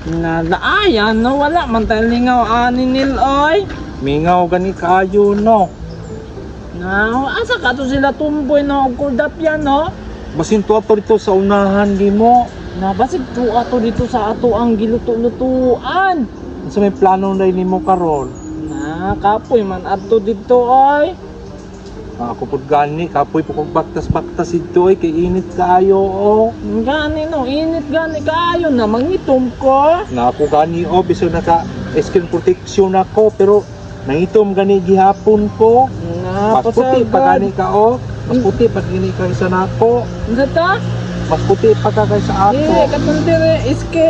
Nalaayan no, wala man tayo lingaw ani nil oy. Mingaw gani kaayo no. Na, asa ka to sila tumboy no og kuldapya no? Basin tuwa to dito sa unahan gimo. Na basig tuwa to dito sa ato ang giluto-lutuan. Unsa may plano na nimo karon? Na, kapoy man adto dito oy. Ako pud gani kapoy po kog baktas-baktas dito ay kay init kaayo oh. Gani no, init gani kaayo na mangitom ko. Na ako gani oh bisan naka skin protection ako pero nangitom gani gihapon ko. Na, Mas puti pa gani ka oh. Mas puti pa gani ka isa nako. Unsa ta? Mas puti pa ka kaysa ako. Dili katong dire iske.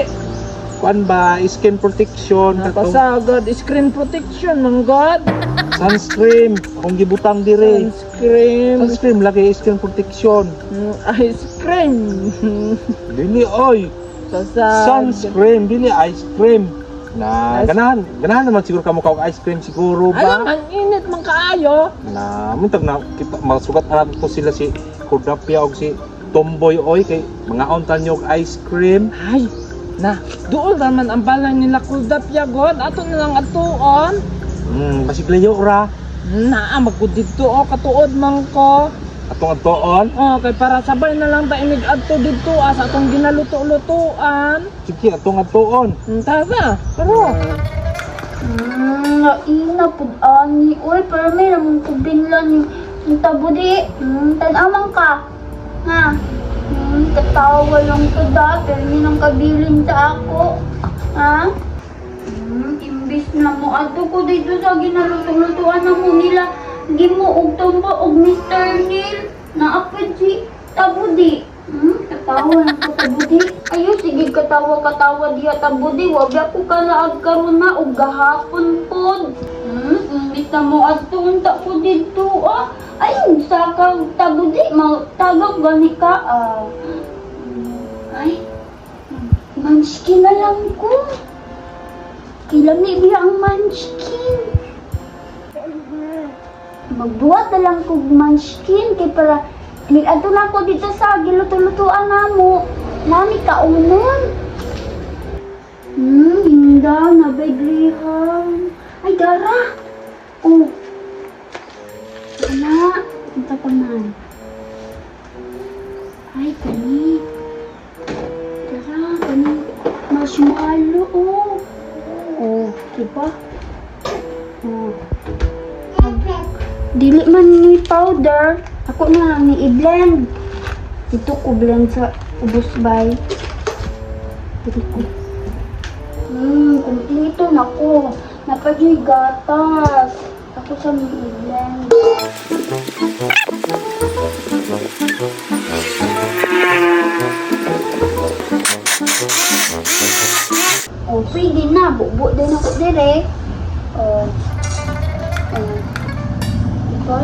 Kuan ba skin protection katong Napasagad screen protection man god. sunscreen akong gibutang dire. Sunscreen. Sunscreen lagi skin protection. Ice cream. Dili oy. Pasag. Sunscreen dili ice cream. Na Ice- ganahan ganahan naman siguro kamo ka og ice cream siguro Alam, ba? ang init man kaayo. Na muntag na kita masugat alam ko sila si Kordapia og si Tomboy oy kay mga untan nyo og ice cream. Ay, na, dool raman ang balay nila kuldap yagon. Ato na lang atuon. Basig layo ra. Naa, magkud dito o, katuod man ko. Atong adtoon. Oh, kay para sabay na lang ta inig adto dito ah, sa atong ginaluto-lutuan. Sige, atong adtoon. Tara, tara. Naina pud ani. Uy, pero may namang kubinlan yung tabo di. Tanamang ka. Ha? Katawa lang to da. Pero may nang kabilin sa ako. Ha? Imbis na mo ato ko dito sa ginalutong-lutuan na mo nila. Gimo og tumba og Mr. Neil. Naapod si tabo di. Katawa lang ko tabo di. Ayo, sige katawa-katawa diya tabo di. Wag ako kalaag karon na og gahapon pod. Imbis na mo adto unta ko didto ah. Ay, saka tabo di tagaw gani ka ah. Ay, munchkin na lang ko. Kilami biya ang munchkin. Magbuhat na lang kog munchkin kay para niadto na ko dito sa giluto-lutuan namo. Nami kaunon. Hinda na beglihan. Ay, dara. Oh. Ana, unsa pa man. Ay, kani. Dara, kani. Marshmallow, oh. Oh, diba? Oh. Dili man ni powder. Ako na lang ni i-blend. Dito ko blend sa ubos bay. Dili ko. Kung ito nako. Napagyoy gatas. Ako sa ni i-blend. Oh, pwede na. Bubo din ako dire. Oh. Oh. Diba?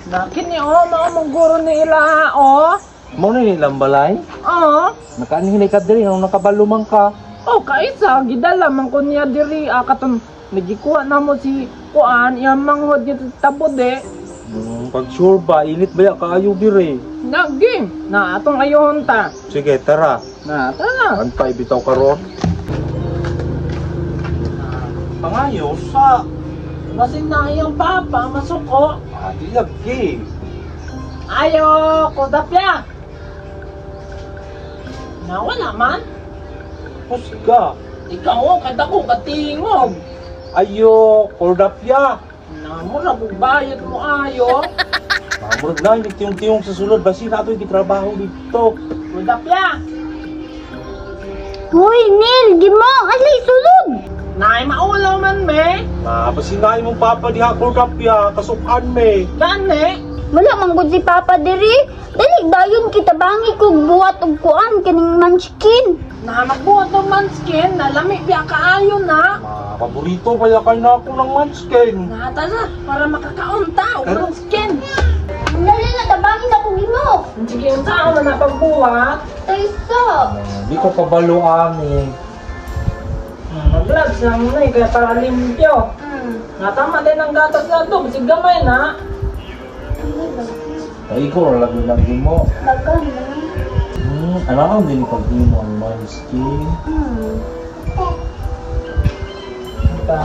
Nakini oh, mao mong guro ni ila oh. Mo na nilang balay. Oh. Nakaanhin ka diri nang nakabalo man ka. Oh, kaisa gidala man ko niya diri ah, katon nagikuha na mo si kuan iyang manghod niya tabod eh. Pag sure ba init ba ya kaayo diri? Na game na atong ayohon ta. Sige, tara. Na tara. Antay bitaw karon. Pangayo sa Basin na iyang papa masuko. ah, di lagi. Ayo, kudapya. Na wala man. Husga. Ikaw oh, kadako katingog. Ayo, kordapya. Na mura kog bayot mo ayo. Mamurag na, hindi tiyong-tiyong sa sulod. Basi na ito trabaho dito. Kudapya. Hoy, Neil! Gimo! Alay, sulod! Nay maulaw man me. Na, basi na imong papa diha kordapya. Kasukan me. Gani. Wala man gud si Papa diri. Dali dayon kita bangi kog buhat og kuan kaning munchkin. Na magbuhat ng manskin, nalami biya kaayo na. Ma, paborito kaya kay na ako ng munchkin. Na tara, para makakaunta og Tara. manskin. Dali na tabangi na kog imo. Sige, unsa man na pagbuhat? Taysa. Di ko kabalo ani. Mag-gloves lang na eh, kaya para limpyo. Natama din ang gatas na to, bisig gamay na. Ay, ko lagi lang mo. Baga na. Alam din pag imo ang munchkin. Diba?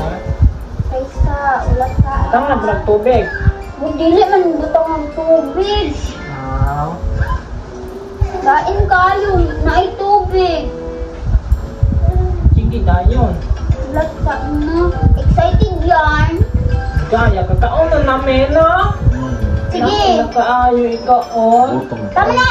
Kaysa, ulat ka. Tama na pala tubig. Mo dili man butang ang tubig. Ah. Kain kayo, naay tubig. Sige dayon. Ulat ka na. Excited yarn. Gaya kakaon na namin no. Sige. Nako, Nakaayo ikaon. Gutom. Tama na!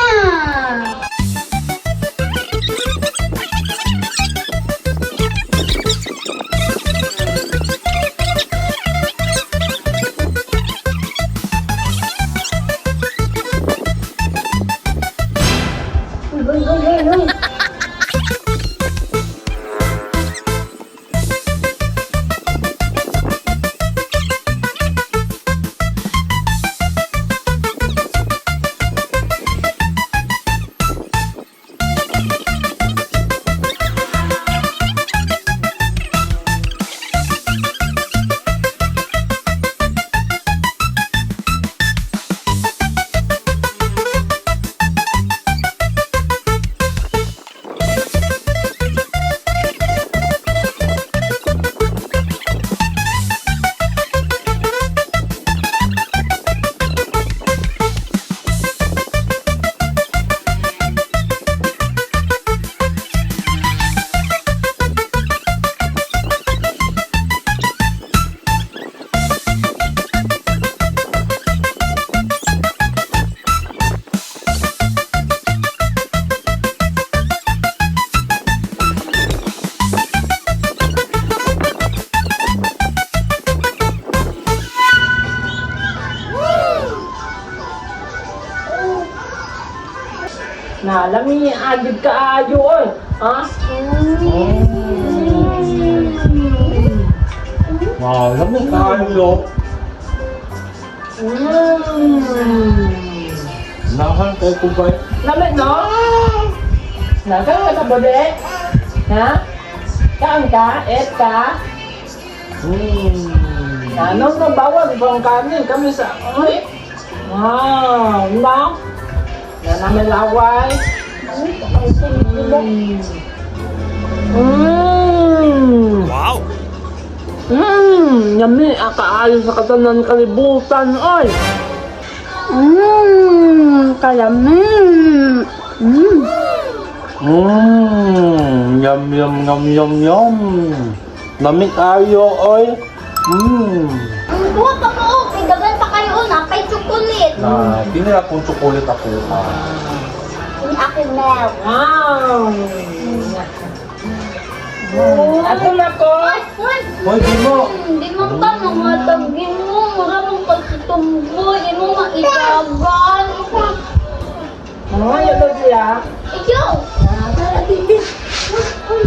Uy, uy, uy, uy, uy. Na lami agid kaayo oy. Ha? Wow, lamig kaayo. Nahan kay kubay. Lami no? Nagang ka sa bode? Ha? Kaan ka? Et ka? Ano na bawal bang kanin kami sa oy. Wow, no? Na namin laway. Wow! Yummy, akaayo sa katanan kalibutan, oy! Kalami. Yum, yum, yum, yum, yum. Lamig kaayo, oy. Kuha pa ko, kay dagan pa kayo na, kay chocolate. Na, tinira kong chocolate ako. Ah. Ini akin milk. Wow! Ato na ko! Uy, Hoy, di mo. Di man ka mga tagin mo. Mura mong pagsitumboy. Di mo maidagan. Mga yun daw siya. Ikaw! Tara, bibi. Uy, uy.